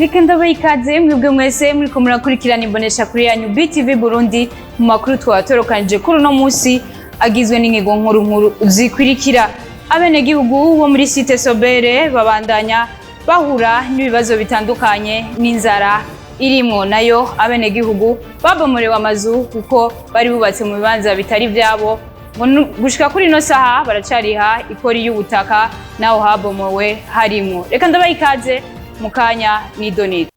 Reka ndabaha ikaze mwebwe mwese muriko murakurikirana imbonesha kuri yanyu BTV Burundi mu makuru twatorokanije kuri uno munsi agizwe n'ingingo nkuru nkuru zikurikira. Abenegihugu bo muri site Sobere babandanya bahura n'ibibazo bitandukanye n'inzara irimwo nayo abenegihugu babomorewe amazu kuko bari bubatse mu bibanza bitari vyabo ngo gushika kuri ino saha baracariha ikori y'ubutaka naho habomowe harimwo. Reka ndabaha ikaze mu kanya n'idonido.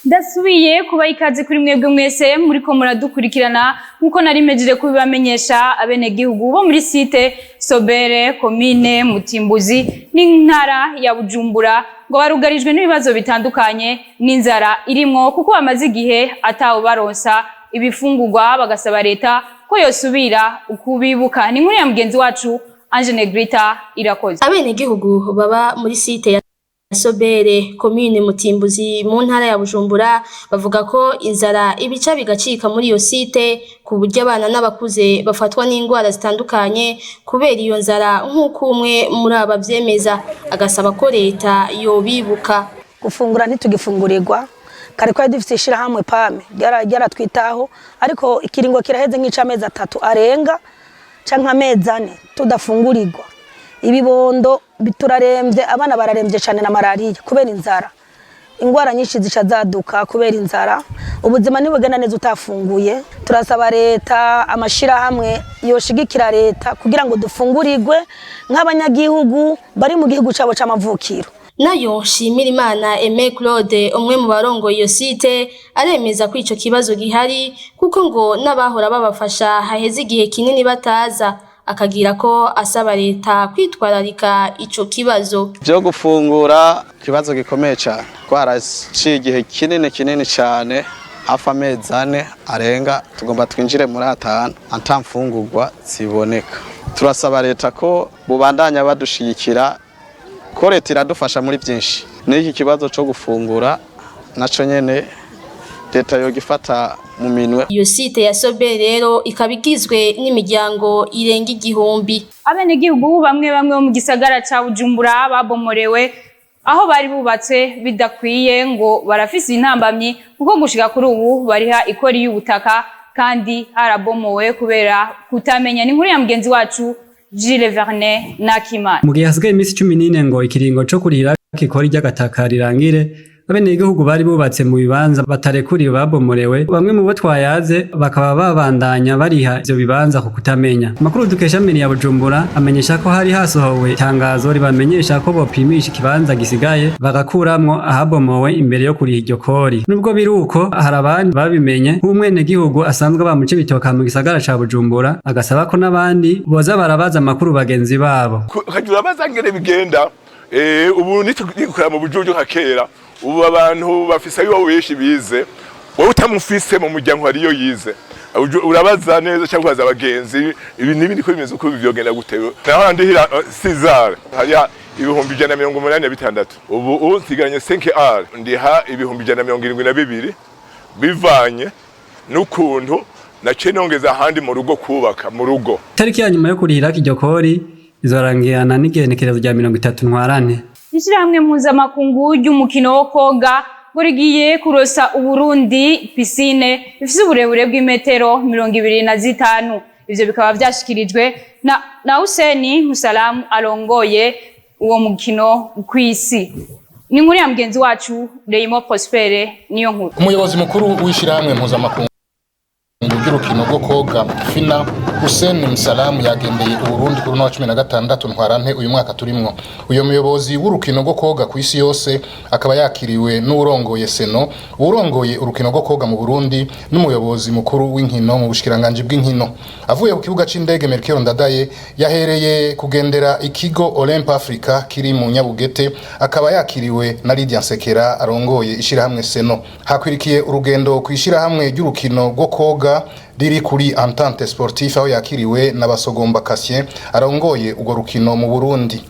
Ndasubiye kuba ikaze kuri mwebwe mwese muriko muradukurikirana nkuko nari mejije kubibamenyesha. Abenegihugu bo muri site Sobere, komine Mutimbuzi n'intara ya Bujumbura ngo barugarijwe n'ibibazo bitandukanye n'inzara irimwo kuko bamaze igihe atawo baronsa ibifungurwa, bagasaba leta ko yosubira kubibuka. Ni inkuru ya mugenzi wacu Ange Negrita Irakoze. Abenegihugu baba muri site ya Sobere, komine Mutimbuzi, mu ntara ya Bujumbura bavuga ko inzara ibica bigacika muri iyo site ku buryo abana n'abakuze bafatwa n'indwara zitandukanye kubera iyo nzara, nk'uko umwe muri aba vyemeza, agasaba ko leta yobibuka. Gufungura ntitugifungurirwa. Kare twari dufite ishyirahamwe PAM ryaratwitaho, ariko ikiringo kiraheze nk'ic'amezi 3 arenga canke amezi 4 tudafungurirwa. Ibibondo turaremvye, abana bararemvye cane na malariya kubera inzara. Ingwara nyinshi zica zaduka kubera inzara. Ubuzima ntibugenda neza utafunguye. Turasaba leta, amashirahamwe yoshigikira leta kugira ngo dufungurirwe nk'abanyagihugu bari mu gihugu cabo c'amavukiro. Nayo Shimirimana Aimé Claude, umwe mu barongoye iyo site, aremeza ko ico kibazo gihari kuko ngo n'abahora babafasha haheze igihe kinini bataza, akagira ko asaba leta kwitwararika ico kibazo. Byo gufungura ikibazo gikomeye cyane, twaraciye igihe kinini kinini cyane, hafi amezi 4 arenga, tugomba twinjire muri 5 ata mfungurwa ziboneka. Turasaba leta ko bubandanya badushigikira, ko leta iradufasha muri byinshi, n'iki kibazo cyo gufungura naco nyene leta yogifata mu minwe. Iyo site ya Sobere rero ikaba igizwe n'imiryango irenga 1000. Abenegihugu bamwe bamwe bo mu gisagara ca Bujumbura babomorewe aho bari bubatse bidakwiye ngo barafise intambamyi kuko gushika kuri ubu bariha ikori y'ubutaka kandi harabomowe kubera kutamenya. Ni inkuru ya mugenzi wacu Gilles Vernet Nakimana. Mu gihe hasigaye iminsi 14 ngo ikiringo co kurihira ikori ry'agataka rirangire, abenegihugu bari bubatse mu bibanza batarekuriwe babomorewe, bamwe mu bo twayaze bakaba babandanya bariha ivyo bibanza ku kutamenya. Amakuru dukesha mairie ya Bujumbura amenyesha ko hari hasohowe itangazo ribamenyesha ko bopimisha ikibanza gisigaye bagakuramwo ahabomowe imbere yo kuriha iryo kori. Nubwo biri uko, hari abandi babimenye, nk'umwenegihugu asanzwe aba mu Cibitoke mu gisagara ca Bujumbura, agasaba ko n'abandi boza barabaza amakuru bagenzi babo. Ukajya urabaza ngene bigenda. Ubu nitugikora mu bujuju nka kera. Ubu abantu bafise ayo benshi bize, wowe utamufise mu muryango hariyo yize, urabaza neza cyangwa ukabaza abagenzi ibi n'ibindi ko bimeze uko vyogenda gute. Naho ndihira Cesar hariya 186,000, ubu nsigaranye 5R, ndiha 172,000 bivanye n'ukuntu naciye nongeza ahandi mu rugo, kubaka mu rugo. Itariki ya nyuma yo kurihira iryo kori izorangirana n'igenekerezo rya 30 Ntwarante. Ishirahamwe mpuzamakungu ry'umukino wo koga ngo rigiye kurosa Uburundi piscine ifise uburebure bw'imetero 25. Ivyo bikaba vyashikirijwe na Hussein Musalamu arongoye uwo mukino kw'isi. Ni inkuru ya mugenzi wacu Reyimo Prospere niyo nkuru. Umuyobozi mukuru w'ishyirahamwe mpuzamakungu ry'urukino rwo koga FINA, Hussein Msalamu, yagendeye Uburundi kuri uno wa 16 Ntwarante uyu mwaka turimwo. Uyo muyobozi w'urukino rwo koga ku isi yose akaba yakiriwe n'uwurongoye Seno, uwurongoye urukino rwo koga mu Burundi n'umuyobozi mukuru w'inkino mu bushikiranganji bw'inkino. Avuye ku kibuga c'indege Melchior Ndadaye, yahereye kugendera ikigo Olymp Africa kiri mu Nyabugete, akaba yakiriwe na Lydia Nsekera arongoye ishirahamwe Seno. Hakwirikiye urugendo ku ishirahamwe ry'urukino rwo koga riri kuri Entente Sportif, aho yakiriwe na Basogomba Cassien arongoye urwo rukino mu Burundi.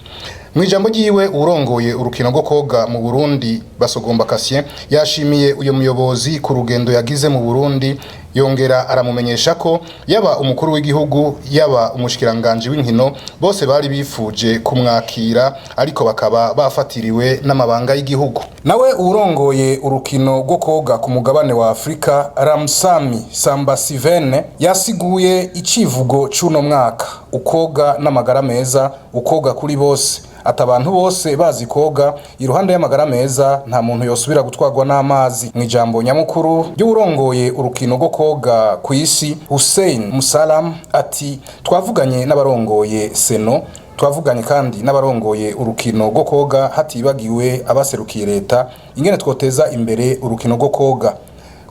Mu ijambo ryiwe, urongoye urukino rwo koga mu Burundi Basogomba Cassien yashimiye uyo muyobozi ku rugendo yagize mu Burundi, yongera aramumenyesha ko yaba umukuru w'igihugu, yaba umushikiranganje w'inkino, bose bari bifuje kumwakira, ariko bakaba bafatiriwe n'amabanga y'igihugu. Nawe urongoye urukino rwo koga ku mugabane wa Afrika, Ramsami Sambasivene, yasiguye icivugo c'uno mwaka: ukoga n'amagara meza, ukoga kuri bose. Ati abantu bose bazi koga, iruhande y'amagara meza, nta muntu yosubira gutwarwa n'amazi. Mu ijambo nyamukuru ry'urongoye urukino rwo koga ku isi Hussein Musalam, ati twavuganye n'abarongoye seno, twavuganye kandi n'abarongoye urukino rwo koga, hatibagiwe abaserukiye leta, ingene twoteza imbere urukino rwo koga.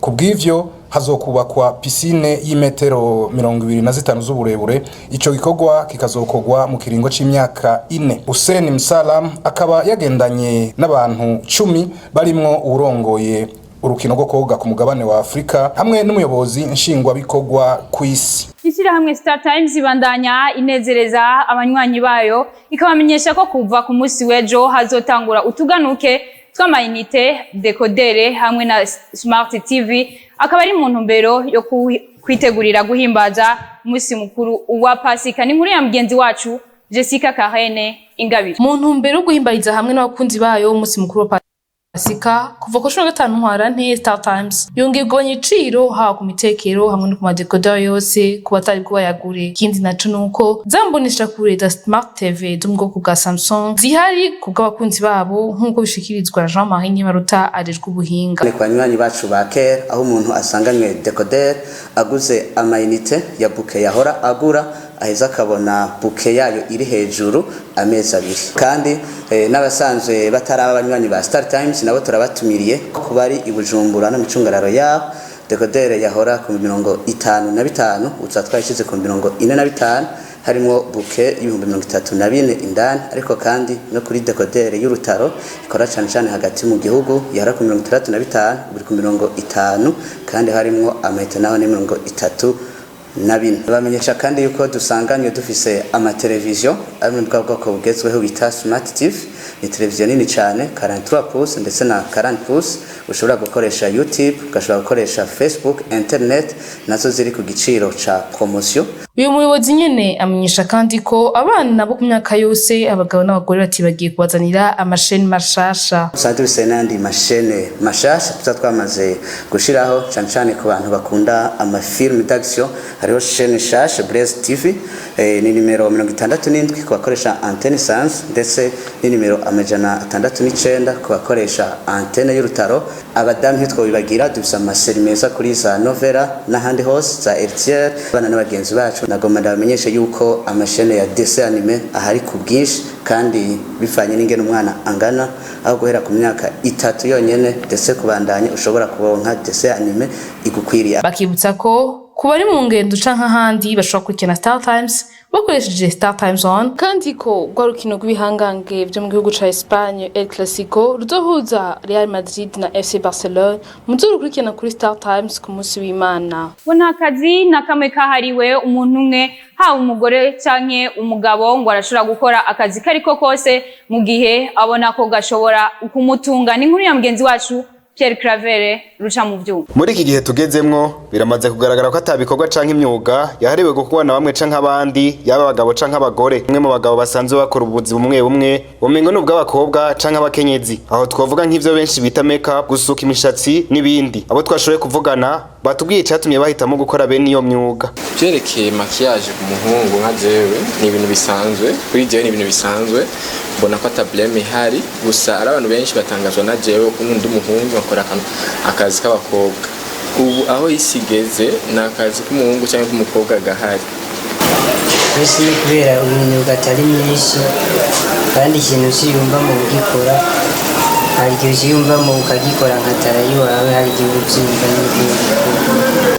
Ku bw'ivyo hazokubakwa piscine y'imetero 25 z'uburebure. Ico gikorwa kikazokorwa mu kiringo c'imyaka 4. Hussein Msalam akaba yagendanye n'abantu 10, barimwo uwurongoye urukino rwo koga ku mugabane wa Afrika hamwe n'umuyobozi nshingwabikorwa kw'isi. Ishyirahamwe Star Times ibandanya inezereza abanywanyi bayo, ikabamenyesha ko kuva ku munsi w'ejo hazotangura utuganuke tw'amayinite, décodeur hamwe na Smart TV, akaba ari mu ntumbero yo kwitegurira guhimbaza umunsi mukuru wa Pasika. Ni inkuru ya mugenzi wacu Jessica Karene Ingabire. Mu ntumbero yo guhimbariza hamwe n'abakunzi bayo umunsi mukuru wa Pasika, kuva ku 15 Ntwarante, Star Times yongeye kugabanya ibiciro haba ku mitekero hamwe no ku ma décodeur yose ku batari bwo bayagure. Ikindi naco nuko za mboneshakure za Smart TV zo mu bwoko bwa Samsung zihari ku bw'abakunzi babo, nk'uko bishikirizwa na Jean Marie Nkibaruta ajejwe ubuhinga. Ni ku banywanyi bacu ba kera, aho umuntu asanganywe décodeur aguze amayinite ya bouquet yahora agura, aheza akabona bouquet yayo iri hejuru amezi 2. Kandi n'abasanzwe bataraba abanywanyi ba Star Times nabo turabatumiriye kuba ari i Bujumbura no micungararo yabo. Décodeur yahora ku 55, uza twayishyize ku 45, harimo bouquet y'34,000 indani. Ariko kandi no kuri décodeur y'urutaro ikora cane cane hagati mu gihugu, yahora ku 65, buri ku 50, kandi harimwo amayinite naho ni 34. Bamenyesha kandi yuko dusanganywe dufise amateleviziyo ari mu bwa bwoko bugezweho bita Smart TV. Ni televiziyo nini cyane, 43 pouces ndetse na 40 pouces, ushobora gukoresha YouTube, ugashobora gukoresha Facebook, internet, nazo ziri ku giciro ca promotion. Uyu muyobozi nyene amenyesha kandi ko abana bo ku myaka yose, abagabo n'abagore, batibagiye kubazanira amasheni mashasha. Dusanzwe dufise n'ayandi mashene mashasha tuza twamaze gushiraho, cane cane ku bantu bakunda ama film d'action. Hariho chaîne nshasha Blaze TV, ni nimero 67 ku bakoresha antenne sans, ndetse ni nimero 609 ku bakoresha antenne y'urutaro. Abadamu ntitwobibagira, dufise ama séries meza kuri za Novela n'ahandi hose za RTL. Abana n'abagenzi bacu, nagomba ndabamenyeshe yuko amashene ya dessin animé ahari ku bwinshi, kandi bivanye n'ingene umwana angana, aho guhera ku myaka 3 yonyene ndetse kubandanya ushobora kuronka dessin animé igukwiriye. Bakibutsa ko ku bari mu ngendo canke ahandi bashobora gukurikirana Star Times bakoresheje Star Times On. Kandi ko rwa rukino rw'ibihangange vyo mu gihugu ca Espagne, El Clasico, ruzohuza Real Madrid na FC Barcelone, muzorukurikirana kuri Star Times ku munsi w'Imana. Ngo nta kazi na kamwe kahariwe umuntu umwe, haba umugore canke umugabo, ngo arashobora gukora akazi kariko kose mu gihe abona ko gashobora kumutunga. Ni inkuru ya mugenzi wacu Pierre Claver ruca mu vyuma. Muri iki gihe tugezemwo, biramaze kugaragara ko atabikorwa canke imyuga yahariwe gukorwa na bamwe canke abandi, yaba abagabo canke abagore. Bamwe mu bagabo basanzwe bakora ubuzi bumwe bumwe bumengo ni ubw'abakobwa canke abakenyezi. Aho twovuga nk'ivyo benshi bita make-up, gusuka imishatsi n'ibindi. Abo twashoboye kuvugana batubwiye icatumye bahitamo gukora bene iyo myuga. Vyerekeye maquillage ku muhungu nka jewe, ni ibintu bisanzwe kuri jewe, ni ibintu bisanzwe, mbona ko ata problème ihari. Gusa ari abantu benshi batangazwa na jewe ukuntu ndi umuhungu nkakora akazi k'abakobwa. Ubu aho isi igeze, ni akazi k'umuhungu cyangwa k'umukobwa gahari. Mbese ni kubera imyuga atari myinshi, kandi ikintu usiyumva mu kugikora, hari igihe usiyumvamo ukagikora nka tara iwawe, hari igihe ubyiyumva n'ibyo.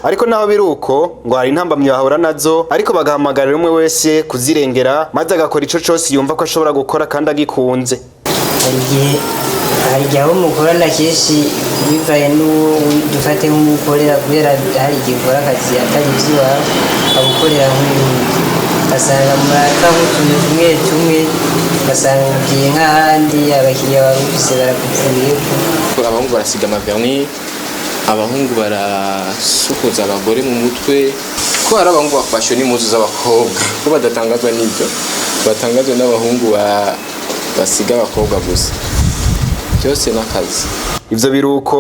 Ariko naho biri uko, ngo hari intambamyi bahura nazo, ariko bagahamagarira umwe wese kuzirengera maze agakora ico cose yumva ko ashobora gukora kandi agikunze. Hari igihe Hari igihe abo mukorana kenshi bivaye n'uwo dufate nk'uwukorera, kubera hari igihe ukora akazi atari iby'iwawe, agukorera nk'uyundi, ugasanga muraka nk'utuntu tumwe tumwe, ugasanga ugiye nk'ahandi abakiriya bawe ufise barakuvuyeko. Abahungu barasiga amavernis, abahungu barasukuza abagore mu mutwe, ko hari abahungu bafashe n'impuzu z'abakobwa, ko badatangazwa n'ibyo, batangazwa n'abahungu basiga abakobwa gusa. Byose n'akazi. Ivyo biruko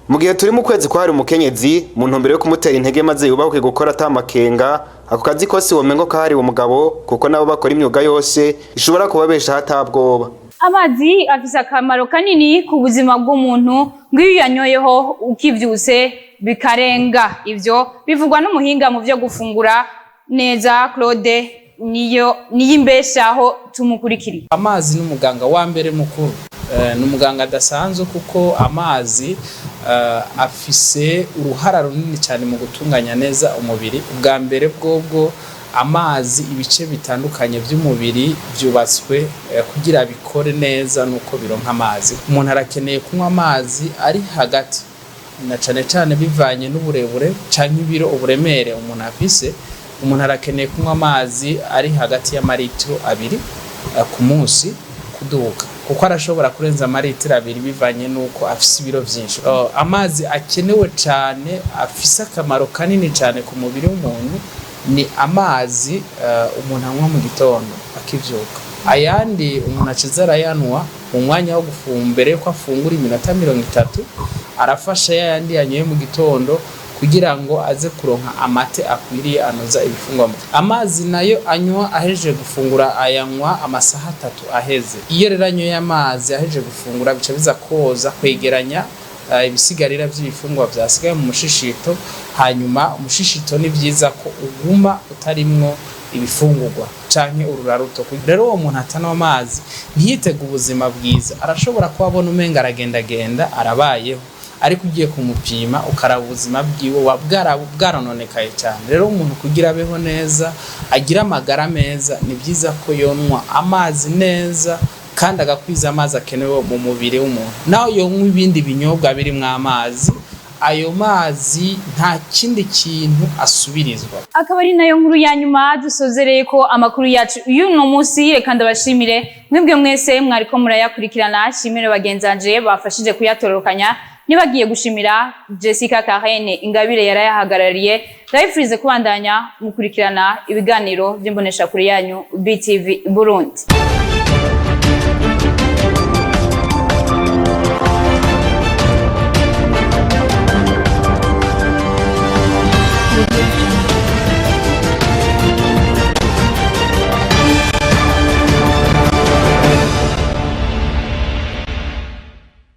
mu gihe turi mu kwezi kwahari umukenyezi, mu ntumbero yo kumutera intege maze yubahuke gukora atamakenga ako kazi kose womengo kahariwe umugabo, kuko nabo bakora imyuga yose ishobora kubabeshaho atabwoba. Amazi afise akamaro kanini ku buzima bw'umuntu, ngo iyo uyanyoyeho ukivyuse bikarenga. Ivyo bivugwa n'umuhinga mu vyo gufungura neza, Claude niyo niyimbeshaho. Tumukurikiriye. Amazi ni umuganga wa mbere mukuru. Ni umuganga adasanzwe, kuko amazi afise uruhara runini cyane mu gutunganya neza umubiri. Ubwa mbere bwobwo, amazi, ibice bitandukanye by'umubiri byubatswe kugira bikore neza nuko bironka amazi. Umuntu arakeneye kunywa amazi ari hagati na cane cane bivanye n'uburebure canke ibiro, uburemere umuntu afise. Umuntu arakeneye kunywa amazi ari hagati y'amaritiro 2 ku munsi kuduka, kuko arashobora kurenza amaritiro 2 bivanye n'uko afise ibiro vyinshi. Amazi akenewe cane, afise akamaro kanini cane ku mubiri w'umuntu, ni amazi umuntu anywa mu gitondo akivyuka. Ayandi umuntu aciza arayanwa mu mwanya wo gufungura, mbere yuko afungura iminota 30, arafasha yayandi yanyoye mu gitondo kugira ngo aze kuronka amate akwiriye anoza ibifungwa. Amazi nayo anywa ahejeje gufungura, ayanywa amasaha 3 aheze. Iyo rero anyoye amazi ahejeje gufungura, bica biza koza kwegeranya ibisigarira by'ibifungwa vyasigaye mu mushishito. Hanyuma umushishito ni vyiza ko uguma utarimwo ibifungurwa canke ururaruto. Rero uwo muntu atanwa amazi ntiyitege ubuzima bwiza. Arashobora kuba abona umenga aragendagenda, arabayeho, ariko ugiye kumupima ukaraba ubuzima bwiwe bwarononekaye cyane. Rero umuntu kugira abeho neza, agire amagara meza, ni byiza ko yonwa amazi neza kandi agakwiza amazi akenewe mu mubiri w'umuntu. Naho yonywa ibindi binyobwa birimwo amazi, ayo mazi nta kindi kintu asubirizwa. Akaba ari nayo nkuru ya nyuma dusozereye ko amakuru yacu y'uno munsi. Reka ndabashimire mwebwe mwese mwariko murayakurikirana, shimire bagenzanje bafashije kuyatororokanya, nibagiye gushimira Jessica Karene Ingabire yarayahagarariye. Ndabifurize kubandanya mukurikirana ibiganiro by'imboneshakure yanyu BTV Burundi.